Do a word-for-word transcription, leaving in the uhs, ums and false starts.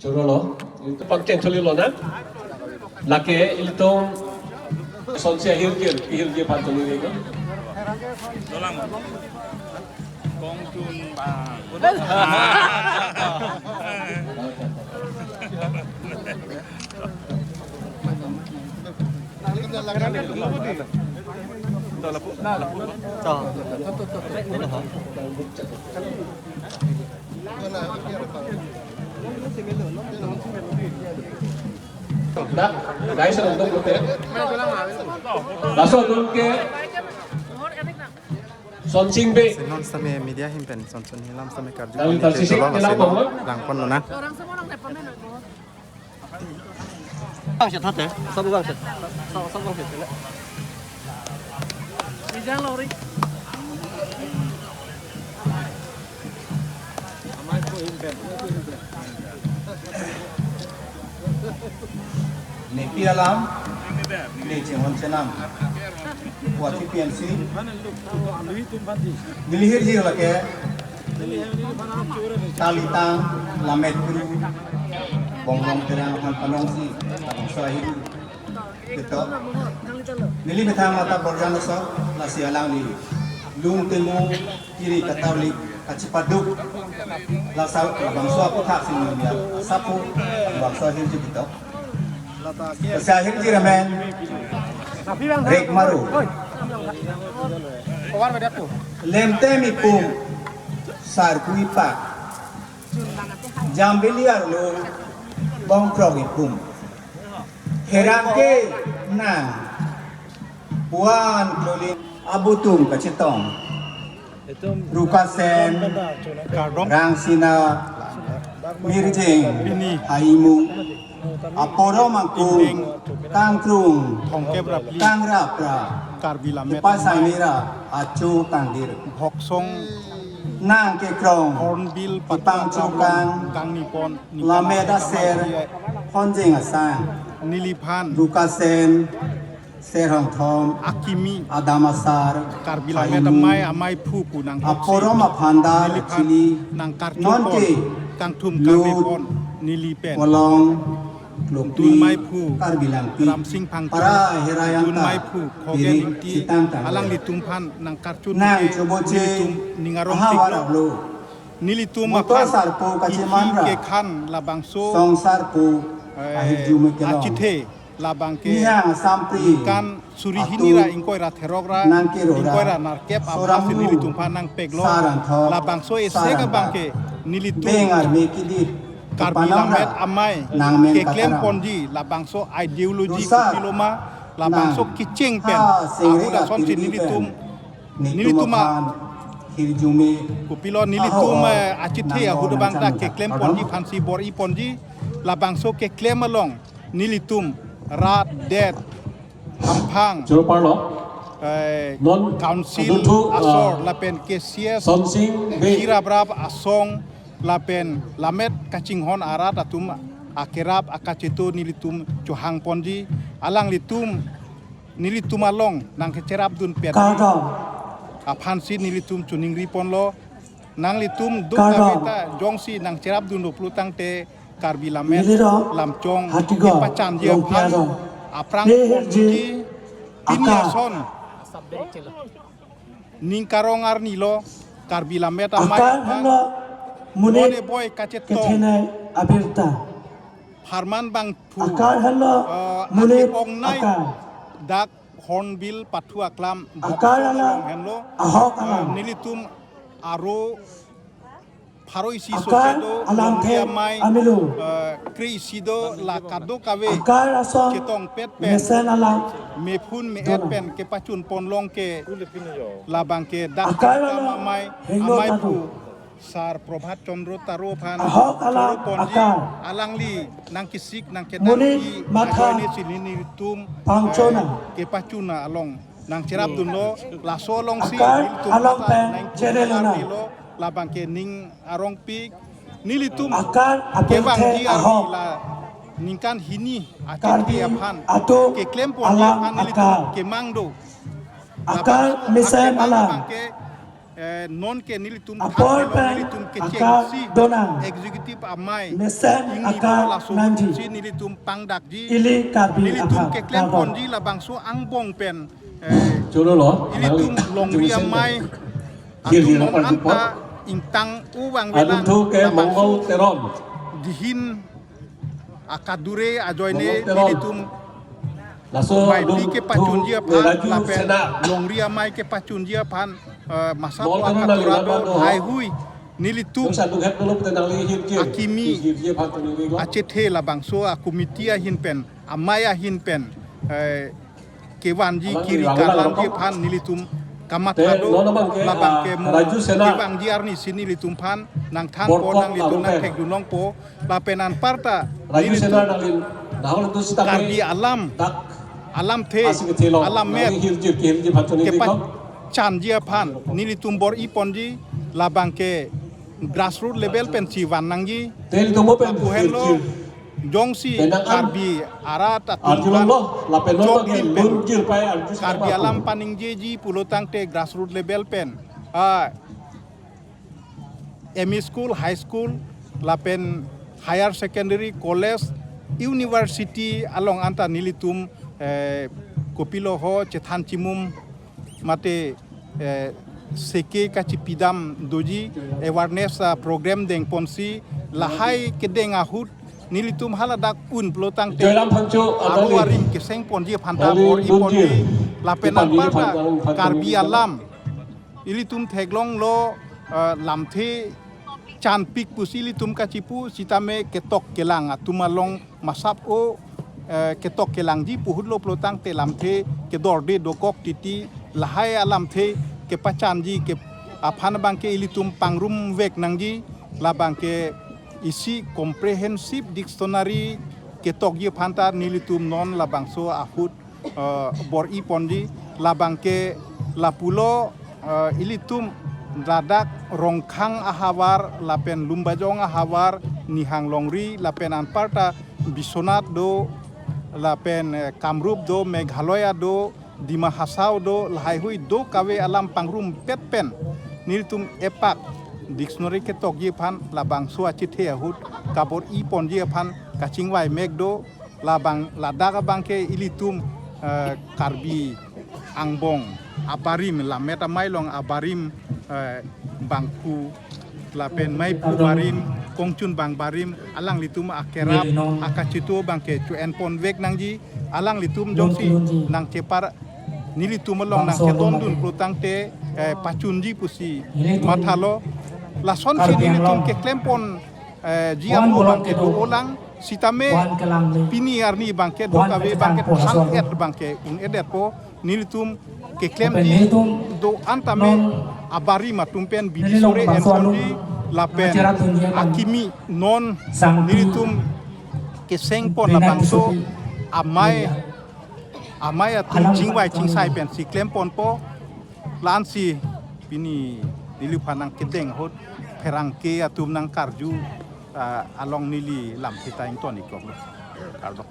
Chorolo, ilitum pangcheng cholilo na. Lake ilitum sonsi ahirjir, ahirjir aphan tuni ko. Kongtun bang. Dah, guys, untuk hotel. Laso alun ke Sonsing Bey. Senon same media ahin pen, son son hilam same karju. Kami kami tarsisi tolong hilam asin bangun. Langpon luna. Bang set hate, sab bang set. Sab, sab bang set. Bijang lori. Nepi alam, ne chenghon chenam. Wati P M C. Neli hirjir lake. Kalitang, Lammet Kuru, Bongbong Terang aphan panongsi, so ahirjir. Kito. Neli methang mata Borjan Asor, lasi alangli lung temu kiri katarli kachipaduk. Lasi labangso aputhak si neli asapo, labangso ahirjir kito. Lasi ahirjir amen Rek Maru. Lemtem ipum, Sarku ipak. Jambili arlo bongkrok ipum. Herangke nang puan kloling abutum kachetong. Rukasen, Rangsina, Mirjeng, Haimu, Aporom Angkung, Kangkrung, Thongkep Rapli, Kangrapra, Karbi Lammet Amei, Pasainira, Achu Tangdir, Bhoksong, Nang Kekrong, Hornbill, Patang Chokang, Kangni pon, Lammet Aser, Honjeng Asang, neliphan, Rukasen, Serhongthom, akimi, Adam Asar, Karbi Lammet Haimu, Amei, Amei phu pu nang Aporom aphandar neliphan chili, nang karchun nonke, pon, kangthum, Lut, kangni pon, neli pen. Kolong, Klokli, Dunmei phu, Karbi Langpi, Ramsing Phangcho, para herai anta, Dunmei phu, Khogen Biri, Ingti, Sitang Tang, alanglitum aphan nang karchun nang ke, choboche, nelitum ning arong aha tik lo. Warap lo. Nelitum motor aphan sarpo kacheman ra. Kekhan labangso, song sarpo, eh, ahirjume kelong. Achethe labang ke. Nihang sampri. Ningkan suri hini ra, atum, ingkoi ra therok ra, nang kero ra, ingkoi ra nerkep, soram aphan si lu, nelitum aphan nang peklo. Saran thok, labangso ese saran abang ke, nelitum, beng arme kidit, Karbi Lammet Amei, nang men keklem kataram ponji, labangso ideology, rusa, kopilo ma, labangso nang, kecheng pen, ha, sengri ahut ason si apiri nelitum, pen, nelitum a, aphan, hirjume, kopilo nelitum, aho, eh, achethe nang ahut abang ta nang keklem, kardom, ponji aphan si bor-i ponji, labangso keklem along, nelitum rat det hamphang, choro parlo, eh, non council adunthu, asor, ah, lapen K C S, Sonsing Bey, Sirabrap asong, lapen lammet kachinghon arat atum akerap akacheto nelitum chohang ponji, alanglitum nelitum along nang kecherap dun pet, kardom, aphan si nelitum choningri ponlo. Nanglitum duk, kardom, kave ta jongsi nang cherap dun doplo tangte Karbi Lammet, neli do, lamchong, Hatigaon, kepachanji, Longpi aphan, adong, aphrang, ne hirji, pini akar, ason ning karong arni lo, Karbi Lammet Amei, akar aphan, helo, monit, mone boi kachetong, kethenei abirta. Harman bangphu, akar helo, eh, monit, ake-ongnei akar, dak Hornbill pathu aklam, akar Bhoksong alam, along henlo, ahok, eh, alam, nelitum aro pharo isi, akar, sose do, alam, Longri the, Amei, amelo, eh, kre isi do, la kadokave, akar ason, chetong pet pen, mesen alam, mephun me-et, dona, pen kepachun ponlong ke, labang ke dak, akar, Karbi alam, Amei, henlo Amei tado, phu Sar Prabhat Chandra Taro aphan, ahok alam, choro ponji, akar, alangli nang kesik nang kedam, monit, i matha, ajoine si nelitum, pangchona, eh, kepachuna along nang cherap dunlo, laso along si, akar, nelitum along ta pen nang channel na, lo, labang ke ning arongpik, nelitum, akar, apeng kevangji the, arni ahok, la ningkan hini, Karbi, achethe aphan, atum, keklem ponji, alam, aphan nelitum, akar, kemang do. Akar, labang mesen, akemang alam, abang ke, Eh, non ke nelitum apor thak pen nelitum kecheng akar si donang executive amei mesen ingni akar lo, laso nangji si nelitum pangdakji. Ili Karbi nelitum akhak keklem kardom ponji labangso angbong pen, eh, chulo lo, ilitum nang longri jumisen amei hil atum hil non apar anta dupot. Ingtang uwang adum welang thu ke labangso Mongol Teron. Dihin akadure ajoine Mongol Teron. Ilitum laso maipi adum kepachunji thu aphan Raju lapen Sena. Longri amei kepachunji aphan, eh, masa Mongol Teron akadura nang do lamado. Haihui nelitum nung sandung het dolo pute nangli hirje. Akimi hirje aphan tu neli lo. Achethe labangso akomiti ahin pen, amei ahin pen, eh, kevanji alang kiri alang kalanji alang aphan nelitum kamatha te do, non abang ke, labang ah, ke mo Raju Sena. Kevangji arni si nelitum aphan nangthanpo, borkok nang litum aru nang pen. Thekdunlongpo, lapen anparta Raju Sena nelitum nangli nahol tu sitame Karbi alam, dak alamthe, asi kethe lo, alam nangli met hirjir ke hirjir aphan tu neli kom. Kepachanji aphan nelitum bor-i ponji, labang ke grassroots level pensi van nangji. Tel tomo pen lapu henlo hirjir. Jongsi penang an Karbi arat atum arjulong lo, lapen non joklim pen lunjir pai arju Karbi sitame alam atum. Paningjeji pulo tangte grassroots level pen, ah, M E school, high school, lapen higher secondary, college, university along anta nelitum, eh, kopilo ho chethan chimum mate, eh, seke kachipidam doji, awareness, ah, program dengponsi lahai kedeng ahut nelitum haladak un pulo tangte Joyram Phangcho, aru adali. Arim keseng ponji aphanta dali bor-i ponji, dunji. Lapen ipan anparta dili phang, phang, Karbi phang. Alam ilitum theklonglo, eh, lamthe chanpik pusi ilitum kachipu sitame ketok kelang atum along masap o, eh, ketok kelangji pu ahut lo pulo tangte lamthe kedorde dokok titi lahai alamthe kepachanji ke aphan abang ke ilitum pangrumvek nangji, labang ke isi comprehensive dictionary ketokji aphanta nelitum non labangso ahut, eh, bor-i ponji, labang ke lapulo, eh, ilitum ladak Rongkhang ahavar lapen Lumbajong ahavar, Nihang Longri lapen anparta Biswanath do, lapen, eh, Kamrup do, Meghalaya do, Dima Hasao do, lahaihui do kave alam pangrumpet pen nelitum epak dictionary ketokji aphan labangso achethe ahut kabor-i ponji aphan kachingvai mek do. Labang ladak abang ke ilitum, eh, Karbi angbong abarim, lammet amei along abarim, eh, bangphu lapen meiphu barim, kongchunbang barim, alanglitum akerap akachito abang ke chu-en ponvek nangji, alanglitum jongsi nangchepar nelitum along nangchedondun pulo tangte, eh, pachunji pusi mathalo. Lasonsi nelitum keklem pon, eh, ji amo abang ke do-olang, sitame pini arni abang ke do kave abang ke thang-et abang ke un-edetpo, nelitum keklemji do-an tame abarim atum pen bidi sore enponji lapen akimi non nelitum keseng pon labangso amei, amei atum chingvai chingsai pensi klem ponpo. La-ansi pini neliphan nangkedeng ahut pherangke atum nangkarju, ah, along neli lamthe ta ington-ik kok lo. Kardom.